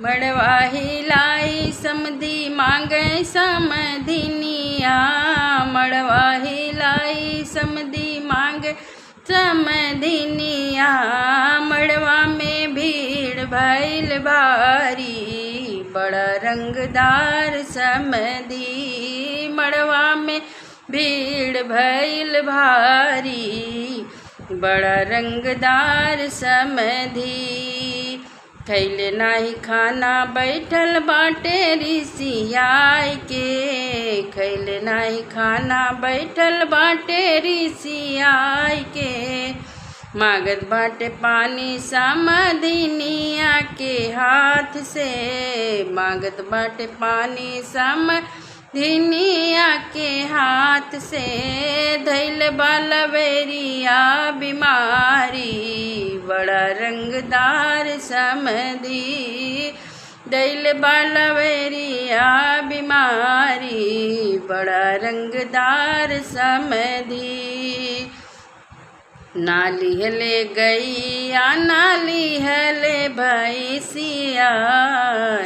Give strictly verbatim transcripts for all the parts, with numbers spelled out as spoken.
मड़वा हिलाई समधी मांगे समधिनिया, मड़वा हिलाई समधी मांगे समधिनिया। मड़वा में भीड़ भइल भारी, बड़ा रंगदार समधी। मड़वा में भीड़ भइल भारी, बड़ा रंगदार समधी। खैले नाही खाना बैठल बाटे रिसियाई के, खैले नाही खाना बैठल बाटे रिसियाई के। मांगत बाटे पानी समधिनिया के हाथ से, मांगत बाटे पानी समधिनिया के हाथ से। धैल बा लवेरिया बीमारी, बड़ा रंगदार समधी। धैल बा लवेरिया बीमारी, बड़ा रंगदार समधी। ना लिहले गइया, ना लिहले भैंसिया,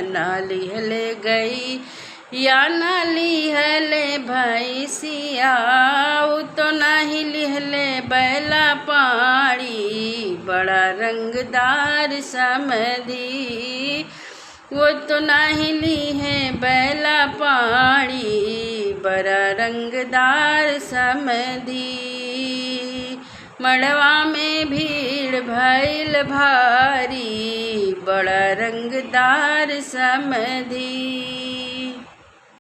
ना लिहले गइया, ना लिहले भैंसिया। उ तो नाही लिहले बैला पाड़ी, बड़ा रंगदार समधी। वो तो नाही लिहे बैला पाड़ी, बड़ा रंगदार समधी। मड़वा में भीड़ भइल भारी, बड़ा रंगदार समधी।